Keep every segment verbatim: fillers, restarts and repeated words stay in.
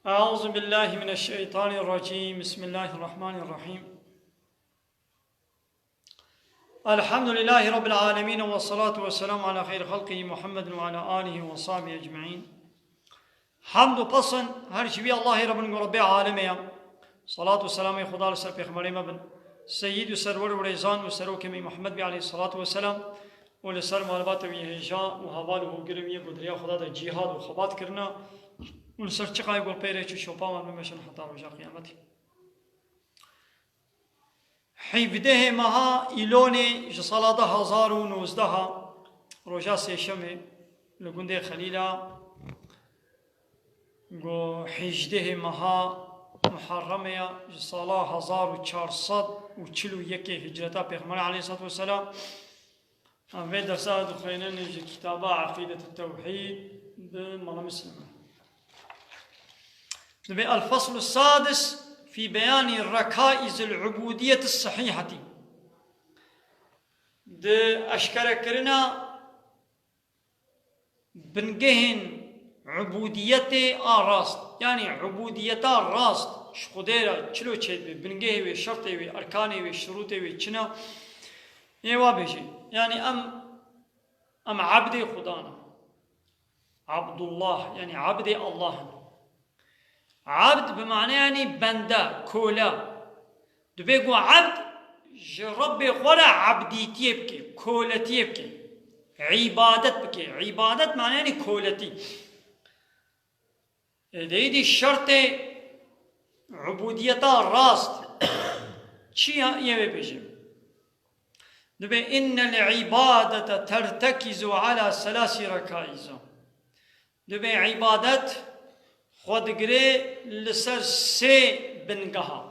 أعوذ بالله من الشيطان الرجيم. بسم الله الرحمن الرحيم. الحمد لله رب العالمين، والصلاة والسلام على خير خلقه محمد وعلى آله وصحبه أجمعين. Hamd û pesn her ji vî Allahê re bin ku Rebbê alemê ye. Salat û selamê Xuda li ser pêxemberê me bin. Seyyid û serwer û rêzan û serokê me Muhammed bî aleyhissalatu vesselam û li ser malbata wî hêja û heval û hogirê wî yê ku di rêya Xuda de cîhad û xebat kirine û li ser çiqayê ku pê re çû şopa wan bimeşin heta roja qiyametê. Hevdehê meha Îlonê ji sala du hezar û nozdeh, roja sêşemê li gundê Xelîla, ku hejdehê meha Muharremê ya ji sala hezar û çar sed û çil û yekê hicreta Pêxemberê aleyhissalatu vesselam. Em vê dersa dixwînin ji kitaba Eqîdet Tewhîd bi Mala Muslim. Dibê El-Faslu Sadis fî beyanî rekaiz el-ubudiyet sehîhetî. Di eşkerekirina bingehên ubudiyetê a rast, yanî ubudiyeta rast ji Xwedê re çilo çêdibe, bingehê wê, şertê wê, erkanê wê, şirûtê wê çi ne, ê wa bêjê. Yanî em, em ebdê Xudan in. Abdullah, yanî ebdê Allah in. Ebd bi mane yanî bende, kole. Dibê ku ebd ji Rebbê xwe re ebdîtiyê bike, koletiyê bike. Îbadet bike. Îbadet mane yanî koletî. Ê, de îdî şertê ubudiyeta rast çi ya? Yê wê bêjim. Dibê innel îbadete tertekizu ala selasi rekaiza. Dibê îbadet xwe digire li ser sê bingeha.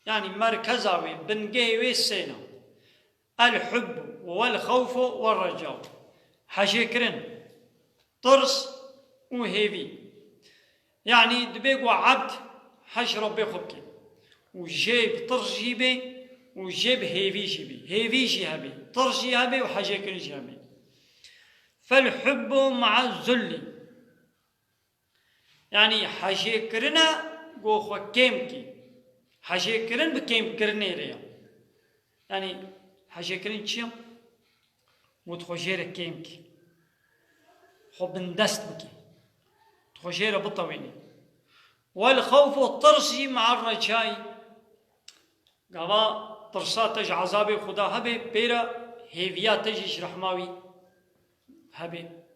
Yanî merkeza wê, bingehê wê sê ne. El-hubbu wel-xewfu wel-recaw. Hejêkirin, tirs û hêvî. Yanî dibê ku ebd hej Rebbê xwe bike. Û jê bi tirs jî bê û jê bi hêvî jî bê. Hêvî jî hebe, tirs jî hebe û hejêkirin jî hebe. Fel-hubbu ma'a zulli. Yanî hejêkirine ku xwe kêm kî. Hejêkirin bi kêmkirinê re ye. Yanî hejêkirin çi ye? Ku tu xwe jê re kêm kî. Xwe bindest bikî. Tu xwe jê re bitewînî. Wel xewf û tirs jî me'er recayî. Gava tirsa te ji ezabê Xuda hebe, pê re hêviya te jî ji rehma wî hebe.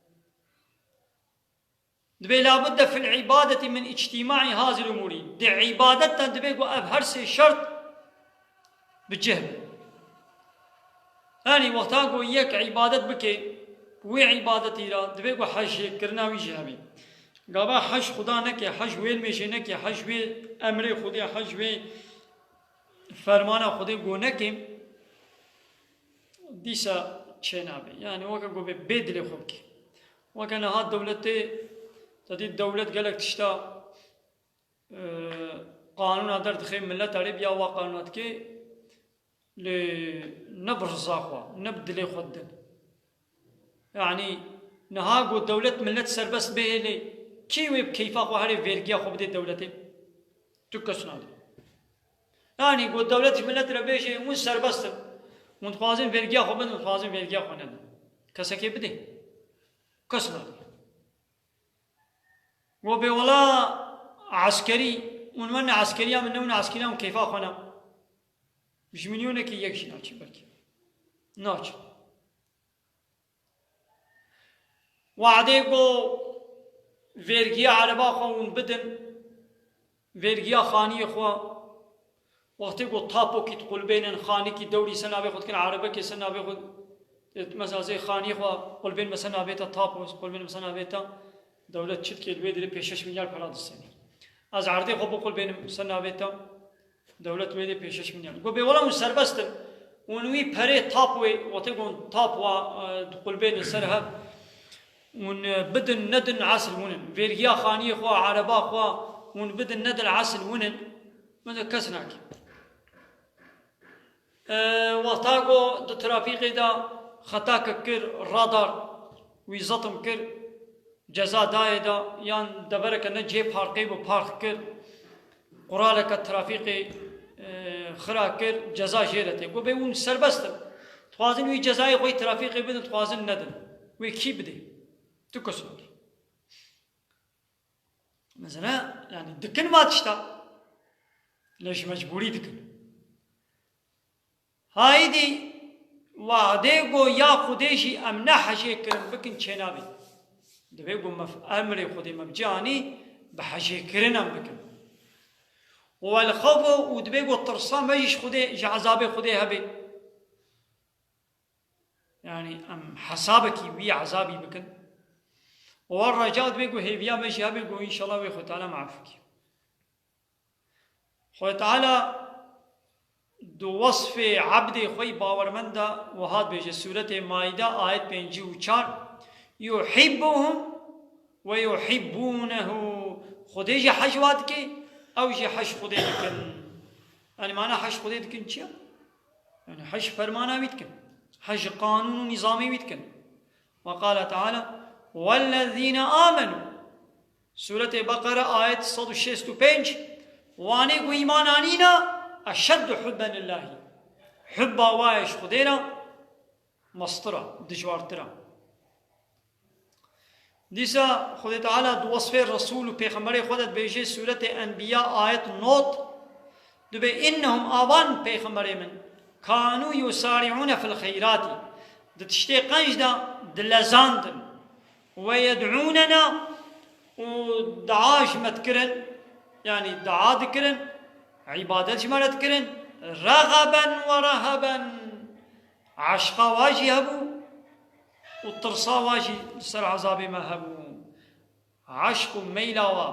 Dibê labudde fil îbadetî min îctîmaî hazil umûrî. Di îbadet de dibê ku ev her sê şert bi cih bin. Yanî wexta ku yek îbadet bike, wê îbadetî ra dibê ku hejkirina wî jî hebe. Gava hej Xuda neke, hej wê limêjê neke, hej wê emrê Xwedê, hej wê fermana Xwedê ku neke, dîsa çênabe. Yanî weke ku bê, bê dilê xwe bike. Weke niha dewletê, te dî dewlet gelek tişta, e, qanûna derdixe, millet erê biya wa qanûna dike, lê ne bi riza xwe, ne bi dilê xwe didin. Yanî niha got dewlet millet serbest bê, lê kî wê bi keyfa xwe herê vergiya xwe bidê dewletê? Tu kes nadî. Yanî got dewlet ji millet re bêje hûn serbest in. Hûn dixwazin vergiya xwe bidin, hûn dixwazin vergiya xwe nedin. Kesekê bidê? Kes nadî. Got bê wela eskerî, hûn wene eskeriya min, newne eskeriya min, keyfa xwe ne. Ji milyonekî yek jî naçî belkî. Naçî. We'dê got vergiya ereba xwe hûn bidin, vergiya xaniyê xwe. Wextê got tapokî diqulbênin, xanîkî dewrî ser navê xwe dikin, erebekê ser navê xwe, e, mesela zê xaniyê xwe qulbên me ser navê te tapo, qulbên me ser navê te, dewlet çi dike, li wê dirê pênc şeş milyar pera distêne. Ez erdê xwe biqulbênim ser navê te, dewlet wê dê pênc şeş milyar. Got bê wela hûn serbest in. Hûn wî perê tap wê, wextê got tap wa, e, diqulbênin ser hev. Hûn, e, bidin, nedin esil hûn in. Vergiya xaniyê xwe, ereba xwe, hûn bidin, nedin esil hûn in. Min de kes nake. E, wexta got di trafîkê de xetake kir, radar wî zetim kir. ceza dayê da, yan devereke ne cihê parkê bû, park kir, quraleke trafîkê, e, xira kir, ceza jê re tê. Got bê hûn serbest in. Dixwazin wî cezayê xwe yê trafîkê bidin, dixwazin nedin. Wê kî bidê? Tu kes bidê. Mesela, yani dikin va tişta. Lê ji mecbûrî dikin. Haydî, wadê go ya Xwedê jî em ne hejê kirin bikin çênabê. Dibê go me emrê Xwedê me bi cih anî, bi hejê kirin em bikin. Û wel xewf û dibê go tirsa me jî ji Xwedê, ji ezabê Xwedê hebe. Yani em hesabekî wî ezabî bikin. Û wel reca dibê go hêviya me jî hebe go înşallah wê Xwedê Teala me efû kî. Xwedê Teala di wesfê ebdê xwe yî bawermend de wiha dibêje, Sûretê Maîde, ayet pêncî û çar, "Yuhibbuhum ve yuhibbunehu." Xwedê jî hej wa dike, ew jî hej Xwedê dikin. Yani mana hej Xwedê dikin çi ye? Yani hej fermana wî dikin. Hej qanûn û nîzamê wî dikin. Ve qala Teala, "Wellezîne amenu." Sûretê Beqere, ayet sed û şêst û pênc, "Wanê ku îman anîne, eşeddu hubben lillahî." Hubba wa ye ji Xwedê re mestir e, dijwartir e. Dîsa Xwedê Teala di wesfê Resûl û Pêxemberê xwe de dibêje, Sûretê Enbiya, ayet nod, dibê, "Innehum", avan pêxemberê min, "kanu yusari'une fil xeyrati", di tiştê qenc de dilezandin, "ve yed'ûnena", û dua ji me dikirin, yanî dua dikirin, îbadet ji me re dikirin, "rexeben ve reheben", eşqa wa jî hebû û tirsa wa jî li ser ezabê me hebû. Eşq û meyla wa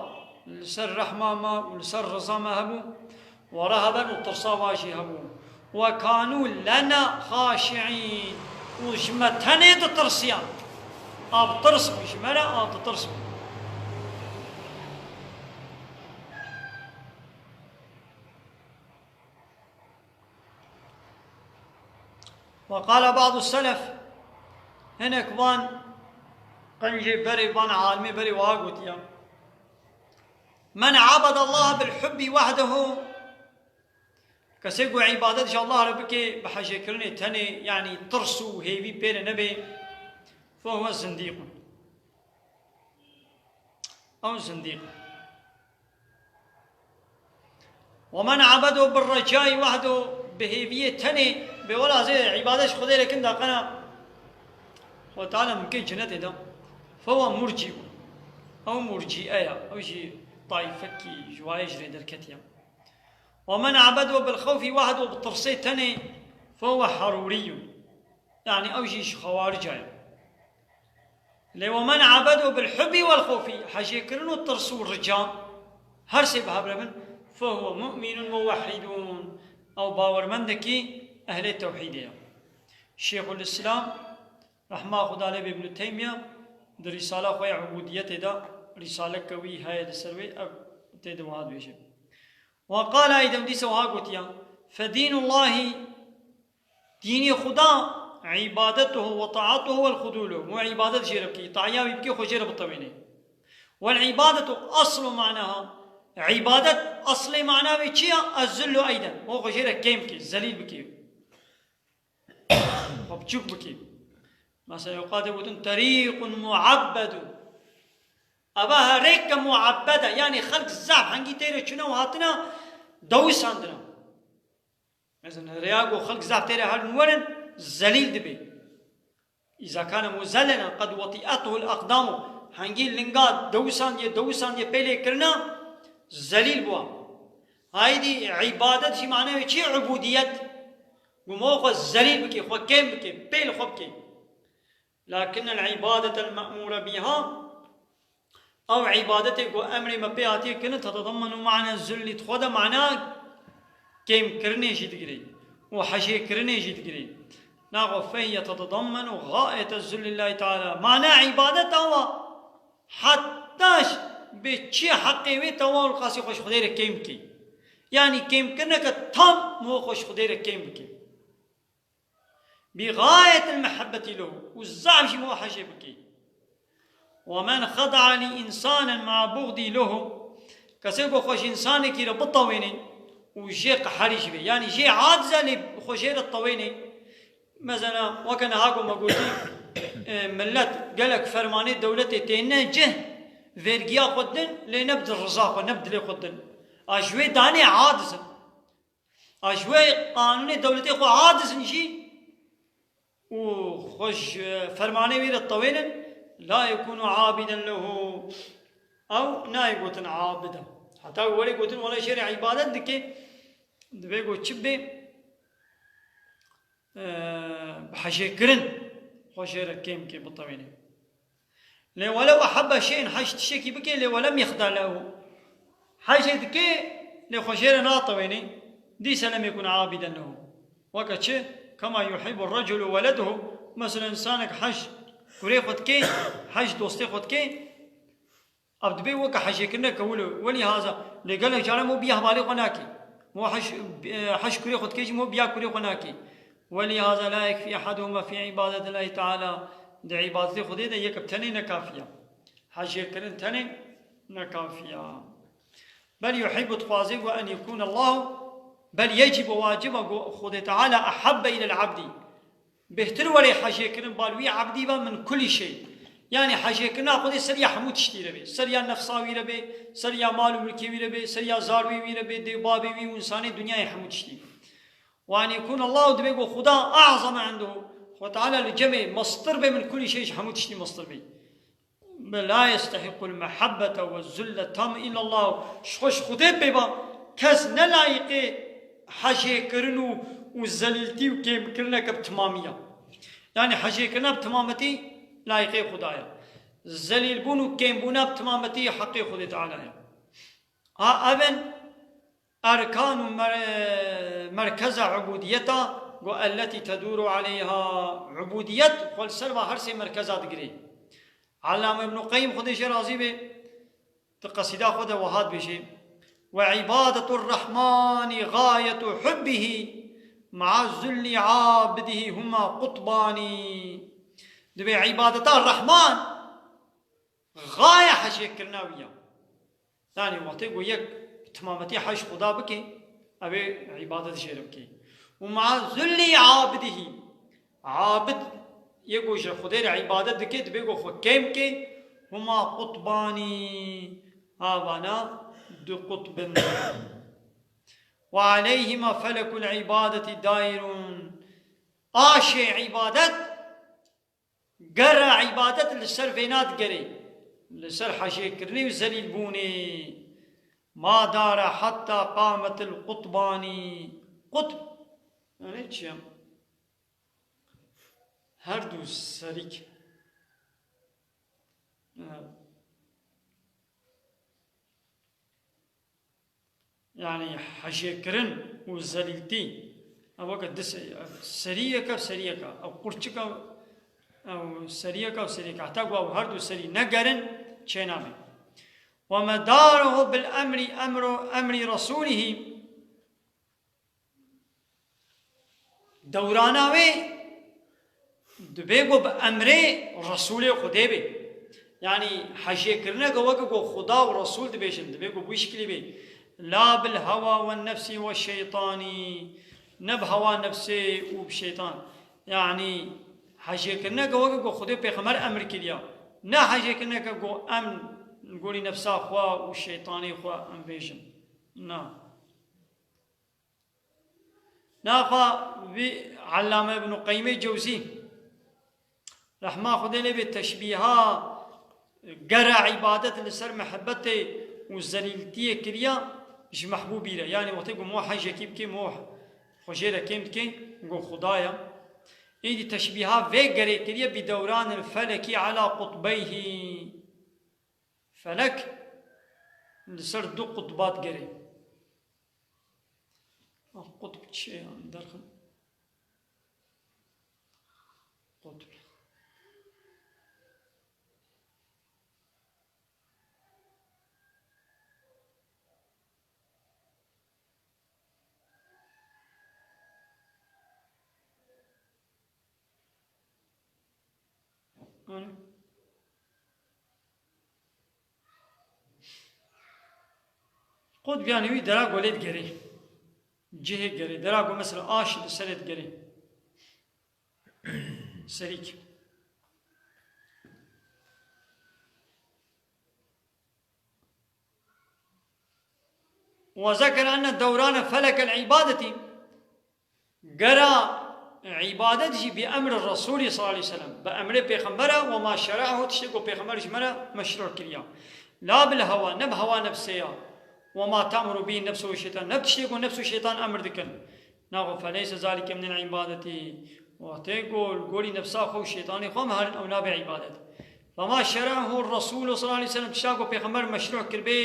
li ser rehma me û li ser riza me hebû, we reheben û tirsa wa jî hebû. "Ve kanû lena xaşi'în", û ji me tenê ditirsiyan. A bi tirs bû ji me re, a bi tirs bû. Ve qala ba'du selef, hinek van qencê berê, van alimê berê wiha gotiya, "Men abadallaha bil hubbi wahdehu", kesê ku îbadet ji Allah re bike bi hejêkirinê tenê, yanî tirs û hêvî pê re nebe, "fehuwe zindîqun", ew zindîq e. "Ve men abedu bir recai wahdu", bi hêviyê tenê, bê wela zê îbadet ji Xwedê re kin daqena, Xwedê Teala mimkên cenetê da. "Fewa murciu." Ew murci'e ya. Ew jî taîfekî ji wayê ji rê derketiya. "Ve men abedu bil xewfi wahdu", bi tirsê tenê, "fewa harûriyun." Yani ew jî ji xewarica ye. Lê "ve men abedu bil hubbi wel xewfi", hejêkirin û tirs û rica, her sê bi hev re bin, "fehuwe mu'minun muwehhidun", ew bawermendekî ehlê tewhîdê ye. Şêxul Îslam, rehma Xuda lê bê, Îbnû Teymiye, di Rîsala xwe ya Ubûdiyetê de, rîsaleke wî heye li ser wê, ev tê de wiha dibêje. Ve qala eyden, dîsa wiha gotiya, "Fedînullahî", dînê Xuda, "îbadetuhu ve taatuhu vel xudû lehu", û îbadet jê re bikî, taiya wî bikî, xwe jê re bitewênê. "Vel îbadetu aslu manaha", îbadet eslê mana wê çi ya? "Ez-zullu eyden", û xwe jê re kêm bikî, zelîl bikî. Xwe biçûk bikî. Mesela, ewqatê gotin, "Terîqun muabbedun." Eva herêke muabbede, yani xelk zaf hengî tê re çûne û hatine dewisandine. Mesela, rêya ku xelk zaf tê re herin werin, zelîl dibe. "Îza kane muzellelen qed weti'etuhul aqdamu", hengî linga dewisandiye, dewisandiye pê lê kirina, zelîl bûa. Haydî îbadet jî mane wê çi? Ubûdiyet. Ku me xwe zelîl bike, xwe kêm bike, pê li xwe bike. "Lakinnel îbadetel me'mûre bîha", ew îbadetê ku emrê me pê hatiye kirin, tetedemmenu ma'ne zullî, di xwe de mana kêmkirinê jî digire û hejêkirinê jî digire. Naxwe "fehiye tetedemmenu gayete zullillahi teala". Mana îbadet awa, heta ş-, bê çi heqê wê tewa û qasî xwe ji Xwedê re kêm bikî. Yanî kêmkirineke tam mo xwe ji Xwedê re kêm bikî. "Bi gayetil mehebbeti lehu", û zaf jî mo hejê bikî. ومن خضع لإنسان مع بغضي له. Kesê ku xwe ji însanekî re bitewêne û jê qeherî jî be. Yanî jê aciz e lê xwe jê re tewêne. Mesela weke niha ku me gotî, e, millet gelek fermanê dewletê têne cih, vergiya xwe din, lê ne bi riza xwe, ne bi dilê xwe din. A ji wê danê aciz in. A ji wê qanûnê dewletê xwe aciz in jî û xwe ji fermanê wî re tewênin, la yekûnû abiden lehu. Ew nayê gotin abid e. Heta ku werê gotin, wele jê re îbadet dike, divê ku çi bê? Eee, bi hejêkirin xwe jê re kêm kê bitewêne. Lê welew ehebbe şey'en, hej tiştekî bike, lê welem yexda lehu. Hejê dike, lê xwe jê re natewêne. Dîse lem yekun abiden lehu. Weke çi? Kema yuhibbu reculu weledehu. Mesela, însanek hej kurê xwe dike, hej dostê xwe dike. Ev dibê weke hejêkirine kewil e. Welîhaza, lê gelek caran mo biya hevalê xwe nake. Mo hej, hej kurê xwe dike jî mo biya kurê xwe nake. Welîhaza la yekfî ehaduhuma fî îbadetillahî teala. Di îbadetê Xwedê de yek bi tenê ne kafî ya. Hejêkirin tenê ne kafî ya. Bel yuhîbbu, dixwaze ku en yekûne Allahu, bel yecîbu, wacib e ku Xwedê Teala ehabbe îlel abdî. Bêhtir were hejêkirin bal wî ebdî be min kulî şey. Yanî hejêkirina Xwedê ser ya hemû tiştî re be. Ser ya nefsa wî re be, ser ya mal û milkê wî re be, ser ya zarwê wî re be, dê babê wî û însanê dinyayê hemû tiştî. Wan yekûn Allah, divê ku Xuda a'zama indehu. Xwe Teala li cemê mestir be min kulî şey, ji hemû tiştî mestir be. Be la yestehiqul mehabbete ve zulle tam illallah. Ji xwe ji Xwedê pê ba, kes ne layiqê hejêkirin û, û zelîltî û kêmkirineke bi timamî ya. Yanî hejêkirina bi timametî layiqê Xuda ya. Zelîlbûn û kêmbûna bi timametî heqê Xwedê Teala ya. Ha, ev in erkan û mer-, merkeza ubudiyeta, go elletî tedûru aleyha. Ubudiyet xwe li ser va her sê merkeza digirê. Allame Ibn Qeyyim, Xwedê jê razî be, di qesîda xwe de wiha dibêje: "Ve îbadetur Rehmanî gayetu hubbihi ma'a zulli abdihi huma qutbani." Dibê îbadeta Rehman gaye hejêkirina wî ya. Yanî wextê ku yek bi timametî hej Xuda bike, ew ê îbadet jê re bike. Û ma'a zulli abidihî. Abid yê ku ji Xwedê re îbadet dike, dibê ku xwe kêm ke, huma qutbanî, ha vana du qutb in. Ve aleyhima felekul îbadeti dairun. Aşê îbadet, gera îbadet li ser vêna digerê, li ser hejêkirinê û zelîlbûnê. Ma dara hetta qametil qutbanî. Qutb, yani çi? Her du serîk. Yanî hejêkirin û zelîltî. Ev weke di se-, ev seriyeke, seriyeke. Ev qurçika, ev seriyeke, ev seriyeke. Heta ku ew her du serî negerin, çênabe. Ve medaruhu bil emrî, emru, emrî Resûlihî. Dewrana wê dibe ku bi emrê Resûlê Xwedê be. Yanî hejêkirine ku weke ku Xuda û Resûl dibêjin, dibe ku bi wî şikilî be. La bil hewa ve nefsî ve şeytanî. Ne bi hewa nefsê û bi şeytan. Yanî hejêkirine ku weke ku Xwedê pêxember emir kiriya. Ne hejêkirine ku em gorî nefsa xwe û şeytanê xwe em bêjin. Na. Naxa vî Allame Ibn Qeyyimê Cewzî, rehma Xwedê lê bê, teşbîha gera îbadet li ser mihebetê û zelîltiyê kiriya ji mehbûbî re. Yanî wextê ku mo hejekî bikê, mo xwe jê re kêm dikê, go Xuda ya. Êdî teşbîha vê gerê kiriye bi dewranil felekî ala qutbeyhî. Felek li ser du qutba digerê. Qutb çi ye? Derxin. Qutb. Yanî, Qutbiyanê wî dera golê digerê. Cihê gerê. Dera go mesela aş li serê digerê. Serîk. وذكر أن دوران فلك العبادة gera îbadet jî bi emri Resûlî sallallahu aleyhi ve sellem, bi emrê Pêxembera, وما شرعه, tiştê ku Pêxember ji me re meşrû kiriya. La bil hewa, ne bi hewa nefsê ya. وما تأمر به النفس والشيطان, ne bi tiştê ku nefs û şeytan emir dikin. Naxwe, فليس ذلك من العبادة. Wextê ku li gorî nefsa xwe û şeytanê xwe miherin, ew nabe îbadet. فما شرعه الرسول صلى الله عليه وسلم, tişta ku Pêxember meşrû kiribê,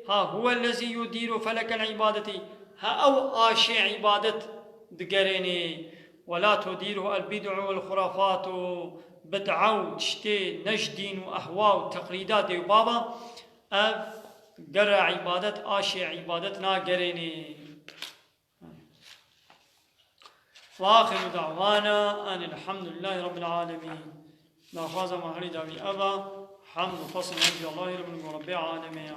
ha هو الذي يدير فلك العبادة, ha ew aşê îbadet digerênê. ولا تديره البدع والخرافات, bid'a û tiştê ne ji dîn û ehwa û teqlîda dê û baba, ev gera îbadet, aşê îbadet nagerênê. وآخر دعوانا أن الحمد لله رب العالمين. Daxwaza me herî dawî ev e, hemd û xwestin her ji Allahê re bin ku Rebbê alemê ya.